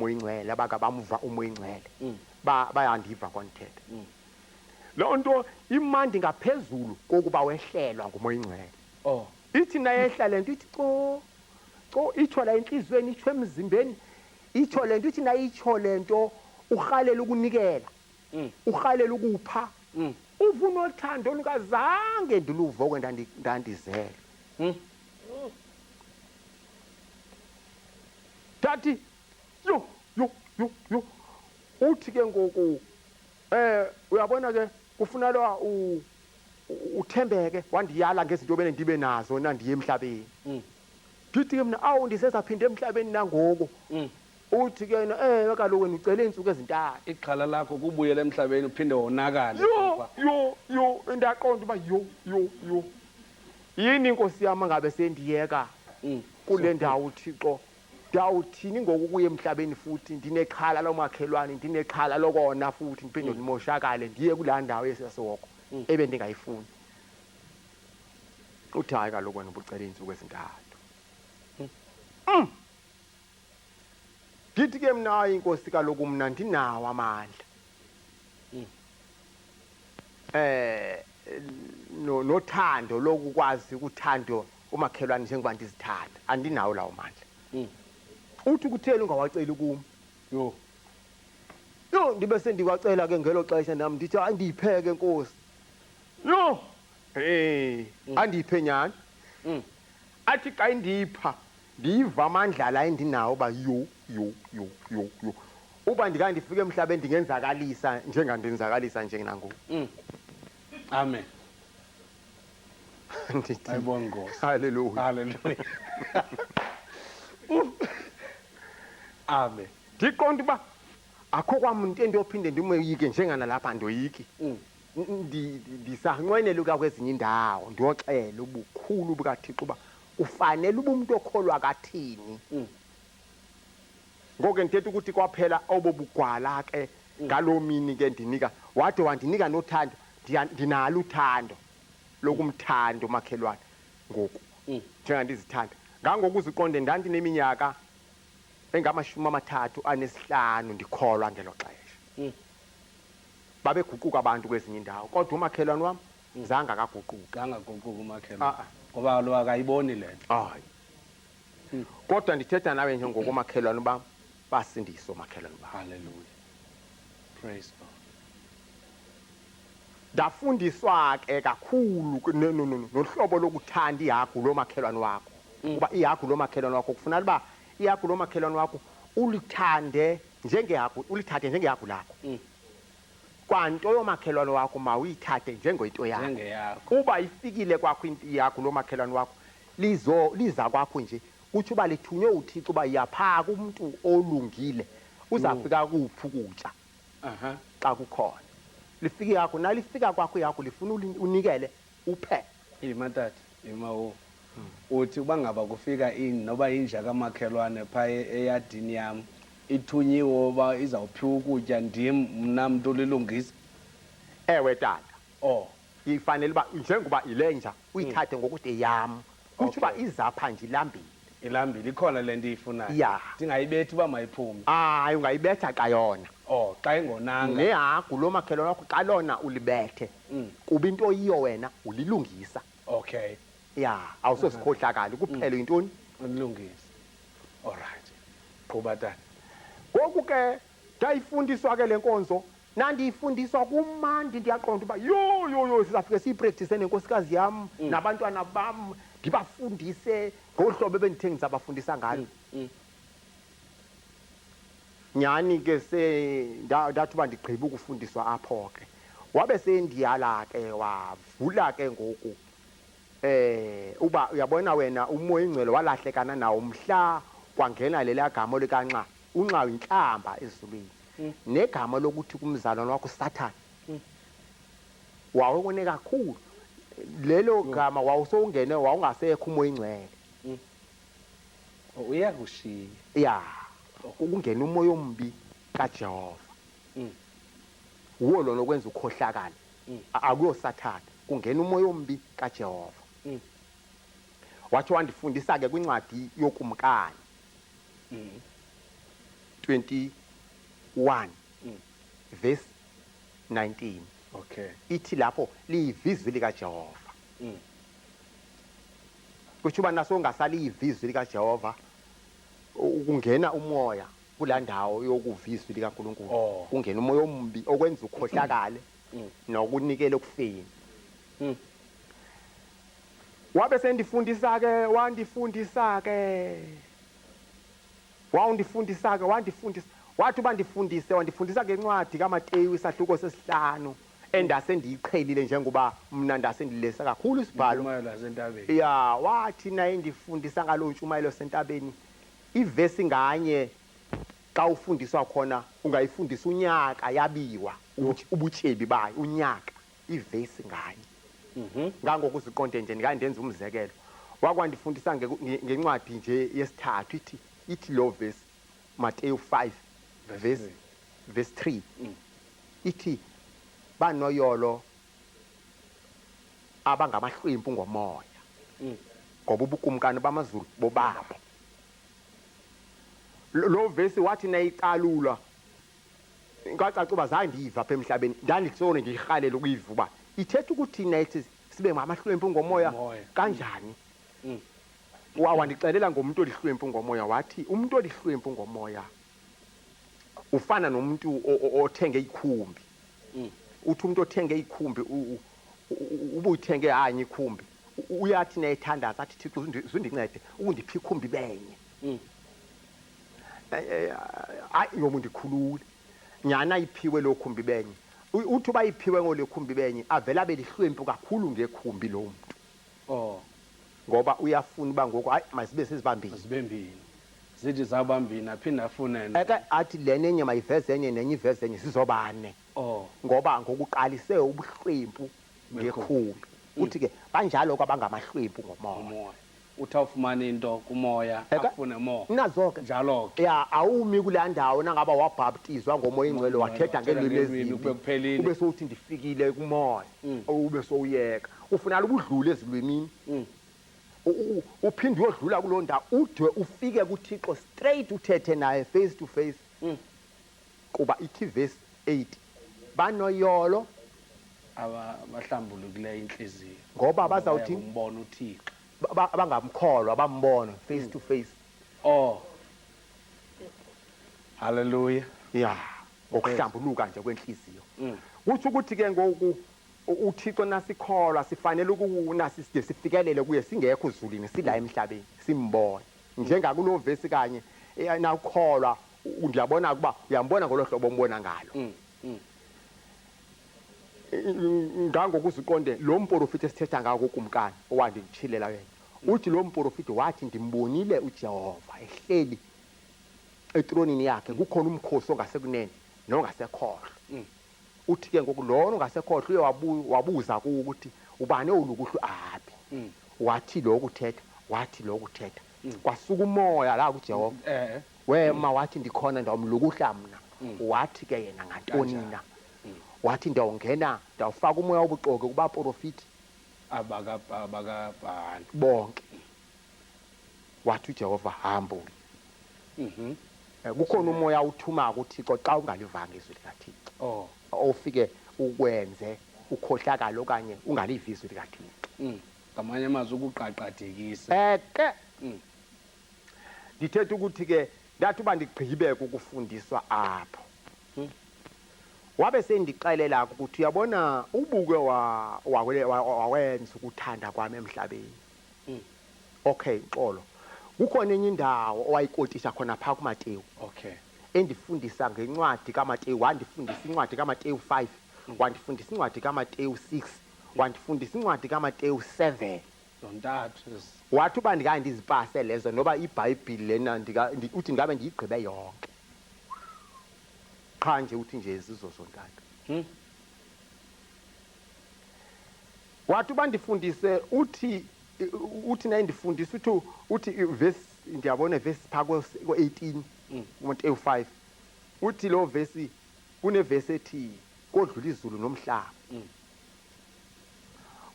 Ingcwele abaka bamva umoya ingcwele bayandiva kwandithetha. Loo nto imandi ngaphezulu kokuba wehlelwa ngumoya ingcwele. Oh. Ithi nayehla le nto ithi co co, itsho la entliziyweni, itsho emzimbeni, itsho le nto, ithi nayitsho le nto urhalela ukunikela, urhalela ukupha, uva unothando olungazange ndiluve okwe ndandizelwe. Ndathi yho yho yho yho, uthi ke ngoku uyabona ke kufunelwa uthembeke. Wandiyala ngezinto bene ndibe nazo nandiye emhlabeni. Ndithi ke mna, awu, ndisezaphinda emhlabeni nangoku. Uthi ke yena, ewe kaloku wena ucele iintsuku ezintathu. Ixhala lakho kubuyela emhlabeni uphinde wonakale. Yho yho yho, ndaqonda uba yho yho yho, yini inkosi yam angabe sendiyeka kule ndawo Thixo? Ndawuthini ngoku kuye emhlabeni futhi ndinexhala lomakhelwane, ndinexhala lokona futhi ndiphinde ndimoshakale ndiye kulaa ndawo yesasihoko ebendingayifuni. Uthi hayi kaloku wena ubucela iintsuku ezintathu. Ndithi ke mna, hayi inkosi kaloku mna ndinawo amandla. Nothando lokukwazi ukuthando umakhelwane njengoba ndizithanda, andinawo lawo mandla. Uthi kutheni ungawaceli kum? Yho. Yho, ndibe sendiwacela ke ngelo xesha nam, ndithi hayi ndiphe ke nkosi. Yho, hey, andiphe nyhani. Athi xa indipha ndiva amandla la endinawo uba yho yho yho yho yho, uba ndika ndifike emhlabeni ndingenzakalisa njengandenzakalisa nje nangoku. Amen. Ndithi Ayibonge Nkosi. Hallelujah. Hallelujah. Amen. Ndiqonda uba akho kwamntu endiyophinde ndimoyike njenganalapha ndoyiki. Ndisanqwenela ukuya kwezinye iindawo ndiyoxela ubukhulu bukaThixo uba ufanele uba umntu okholwa kathini. Ngoko ke ndithetha ukuthi kwaphela obo bugwala ke ngaloo mini ke ndinika, wade wandinika nothando, ndinalo uthando lokumthanda umakhelwane ngoku njengandizithanda. Ngangokuziqonde ndandineminyaka engama-35 ndikholwa ngelo xesha. Babeguquka abantu kwezinye iindawo, kodwa umakhelwane wam zange akaguquke. Zange aguquke umakhelwane. Ah, ah. Ngoba kaloku akayiboni le nto. Hayi. Kodwa ndithetha nawe nje ngoku omakhelwane bam basindiswe omakhelwane bam. Hallelujah. Praise God. Ndafundiswa ke kakhulu nohlobo lokuthanda ihagu lomakhelwane wakho. Kuba ihagu lomakhelwane wakho kufuneka uba ihagu lomakhelwane wakho ulithande njengehagu, ulithathe njengehagu lakho. Kwanto yomakhelwane wakho mawuyithathe njengento yakho. Njengeyakho. Uba ifikile kwakho ihagu lomakhelwane wakho, liza kwakho nje, kutsho uba lithunywe uThixo uba yapha kumntu olungile, uzafika kuphi ukutya xa kukhona. Lifike yakho, nalifika kwakho yakho lifuna unikele uphe. Ima tata, ima wo. Uthi uba ngaba kufika ini noba inja kamakhelwane phaa eyadini yam, ithunyiwe uba izawuphiwa ukutya ndim mna mntu olilungisa? Ewe tata. Oh. Ifanele uba njengoba yile nja uyithathe ngokuthi yeyam, kutsho uba izapha nje ilambile. Ilambile, ikhona le nto iyifunayo. Ya. Ndingayibethi uba mayiphume. Hayi, ungayibetha xa yona. Oh, xa ingonanga. Nehagu lomakhelwane wakho xa lona ulibethe, kuba into oyiyo wena ulilungisa. Ya, awusosikhohlakali, kuphela yintoni? Ulilungisa. All right. Qhuba tata. Ngoku ke ndayifundiswa ke le nkonzo, nandiyifundiswa kumandi, ndiyaqonda uba yho yho yho, sizafike siyiprektise nenkosikazi yam nabantwana bam, ndibafundise ngolu hlobo ebendithe ndizabafundisa ngalo. Nyhani ke se ndathi uba ndigqiba ukufundiswa apho ke, wabe sendiyala ke, wavula ke ngoku uba uyabona wena umoya ingcwele walahlekana nawo mhla kwangena lelaa gama likaNxa. UNxa yintlamba ezulwini. Negama lokuthi kumzalwane wakho uSathane. Wawone kakhulu. Lelo gama wawusowungene, wawungasekho umoya ingcwele. Oh, uyakushiya. Ya, ukungena umoya ombi kaJehova. Wuwo lona okwenza ukhohlakale. Akuyosathane, kungena umoya ombi kaJehova. Wathi wandifundisa ke kwincwadi yoKumkani. 21 verse 19. Ithi lapho liyivizwi likaJehova. Kusho uba naso ungasaliyivizwi likaJehova, kungena umoya kula ndawo yokuvizwi likaNkulunkulu. Kungena umoya ombi okwenza ukhohlakale nokunikela ekufeni. Wabe sendifundisa ke, wandifundisa ke, wawundifundisa ke, wandifundisa, wathi uba ndifundise, wandifundisa ngencwadi kaMateyu isahluko sesihlanu endase ndiyiqhelile, njengoba mna ndase ndilesa kakhulu isibhalo. Intshumayelo yasentabeni. Ya, wathi naye ndifundisa ngaloo ntshumayelo sentabeni, ivesi nganye xa ufundiswa khona ungayifundisa unyaka, yabiwa ubutyebi bayo unyaka, ivesi nganye. Ngangokuziqonde nje, ndikaye ndenze umzekelo, wakwandifundisa ngencwadi nje yesithathu, ithi lo vesi, Mateyu 5 verse 3, ithi banoyolo abangamahlwempu ngomoya, ngoba ubukumkani bamazulu bobabo. Lo vesi wathi nayicalula, kwacaca uba zange ndiyiva apha emhlabeni, ndandisolo ndiyirhalela ukuyiva uba ithetha ukuthi nayithi sibe ngamahlwempu ngomoya. Ngomoya. Kanjani? Wandixelela ngomntu olihlwempu ngomoya, wathi umntu olihlwempu ngomoya ufana nomuntu othenge ikhumbi. Uthi umuntu othenge ikhumbi, ubuyithenge hanye ikhumbi, uyathi nayethandaza athi, Thixo, uzundincede ukundipha ikhumbi benye. Hayi, yoba undikhulule nyhani, ayiphiwe loo khumbi benye. Uthi uba iphiwe ngole khumbi benye, avele abe lihlwempu kakhulu ngekhumbi loo mntu. Ngoba uyafuna uba ngoku hayi, mazibe sezibambini. Zibe mbini, zithi zawuba mbini, aphinde afune. Eke athi le nenye mayiveze enye, nenye iveze enye, zizobane. Ngoba ngokuqalise ubuhlwempu ngekhumbi. Uthi ke banjalo kwabangamahlwempu ngomoya. Ngomoya, uthi awufumana into kumoya, afune more. Nazo ke. Njalo ke. Ya, awumi kulaa ndawo nangaba wabhaptizwa ngomoya ingcwele, wathetha ngeelwimi ngeelwimi, ezimbi, kube kuphelile. Ube sowuthi ndifikile kumoya, ube sowuyeka. Ufunala ubudlule ezilwimini. Uphinde uyodlula kuloo ndawo, ude ufike kuThixo straight, uthethe naye face to face. Kuba ithi verse 8, banoyolo abahlambulukileyo intliziyo, ngoba bazawuthi umbona uThixo. Abangamkholwa bambona face to face. Oh, haleluya. Ya, ngokuhlambuluka nje kwenhliziyo. Kutsho ukuthi ke ngoku uThixo nasikholwa sifanele ukunasi side sifikelele kuye singekho uzulwini, sila emhlabeni simbone. Njengakulo vesi kanye, nawukholwa ndiyabona ukuba uyambona ngolo hlobo ombona ngalo. Ngangokuziqonde lo mporofiti esithetha ngawo kukumkani owanditshilela yena, uthi lo mporofiti wathi ndimbonile uJehova ehleli etronini yakhe, kukhona umkhosi ongasekunene nongasekhohlo. Uthi ke ngoku lona ongasekhohlo uye wabuza kuwo ukuthi ubani olukuhlu aphi. Wathi lo kuthetha, wathi lo kuthetha, kwasuka umoya la kuJehova, wema wathi ndikhona, ndawumlukuhla mna. Wathi ke yena ngantoni na? Wathi ndawungena, ndawufaka umoya wobuxoki kubaprofiti abakabhali bonke. Wathi uJehova hambo. Kukhona umoya uthuma kuThixo xa ungalivanga izwi likaThixo, ofike ukwenze ukhohlakalo okanye ungalivi izwi likaThixo. Ngamanye amazwi ukuqaqadekisa. Eke ndithetha ukuthi ke ndathi uba ndigqibe ukufundiswa apho, wabe sendixelela ukuthi uyabona ubuke wawenza ukuthanda kwami emhlabeni. Okay, xolo, kukhona enye indawo owayikotisha khona phaa kuMateyu. Endifundisa ngencwadi kaMateyu, wandifundisa incwadi kaMateyu 5, wandifundisa incwadi kaMateyu 6, wandifundisa incwadi kaMateyu 7. Zontathu. Wathi uba ndikaye ndizipase lezo, noba iBhayibhile lena uthi ndingabe ndiyigqibe yonke, qha nje uthi nje zizo zontathu. Wathi uba ndifundise, uthi naye ndifundise, uthi verse, ndiyabona verse phaa ko-18, kuMateyu 5, uthi loo vesi, kunevesi ethi kodlula izulu nomhlaba,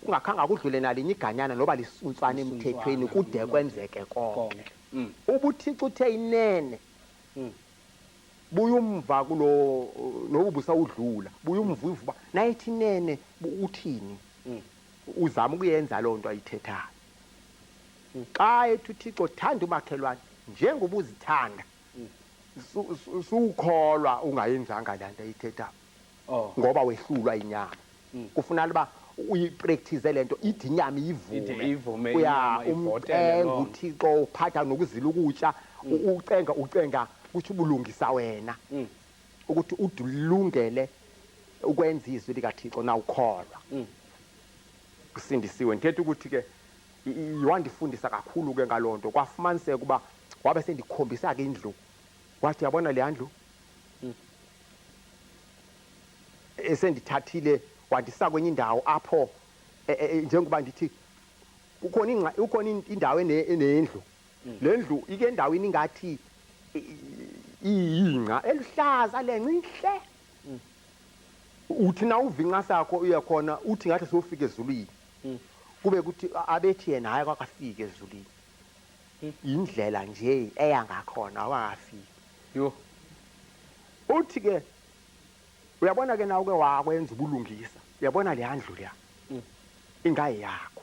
kungakhange kudlule nalinye iganyana noba lisuntswana emthethweni kude kwenzeke konke. Konke. Ubuthixo uthe inene. Buya umva kulo noba ubusawudlula, buya umva uva uba nayithi nene uthini. Uzama ukuyenza loo nto ayithethayo. Xa ethi uThixo thanda umakhelwane njengoba uzithanda, sukholwa ungayenzanga laa nto ayithethayo. Oh. Ngoba wehlulwa inyama. Kufuneka uba uyipractice le nto ide inyama iyivume. Ide ivume Uya inyama, ivotele umcenga loo nto. uThixo uphatha nokuzila ukutya, ucenga ucenga kutsho ubulungisa wena. Ukuthi ude ulungele ukwenza izwi likaThixo nawukholwa. Usindisiwe. Ndithetha ukuthi ke wandifundisa kakhulu ke ngaloo nto. Kwafumaniseka uba wabe sendikhombisa ke indlu. Wathi yabona le ndlu? Esendithathile wandisa kwenye indawo apho njengoba ndithi kukhona ingxa, kukhona indawo enendlu. Le ndlu ike endaweni ingathi iyingca eluhlaza le nca inhle. Uthi na uva inca sakho uye khona uthi ngathi sofika ezulwini. Kube kuthi abethi yena hayi kwakafika ezulwini. Indlela nje eya ngakhona awakafiki. Yho. Uthi ke uyabona ke nawe ke wakwenza ubulungisa. Uyabona le ndlu leya. Ingayakho.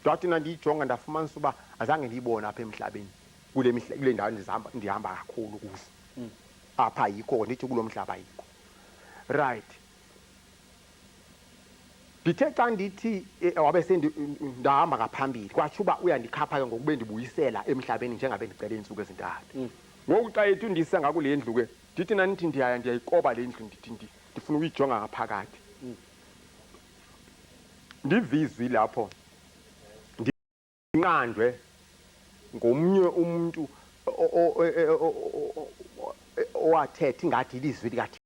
Ndathi na ndiyijonga ndafumanisa uba azange ndiyibone apha emhlabeni. Kule mihla kule ndawo ndihamba kakhulu kuzo. Apha ayikho, ndithi kulo mhlaba ayikho. Right. Ndithe xa ndithi wabe ndahamba ngaphambili kwatsho uba uyandikhapha ke ngokube ndibuyisela emhlabeni njengabe ndicele iintsuku ezintathu. Ngoku xa ethi undisa ngakule ndlu ke ndithi nanithi ndiyaya ndiyayikoba le ndlu ndithi ndifuna ukuyijonga ngaphakathi. Ndiva izwi lapho ndinqandwe ngomnye umntu owathetha ingathi ilizwi likaThixo.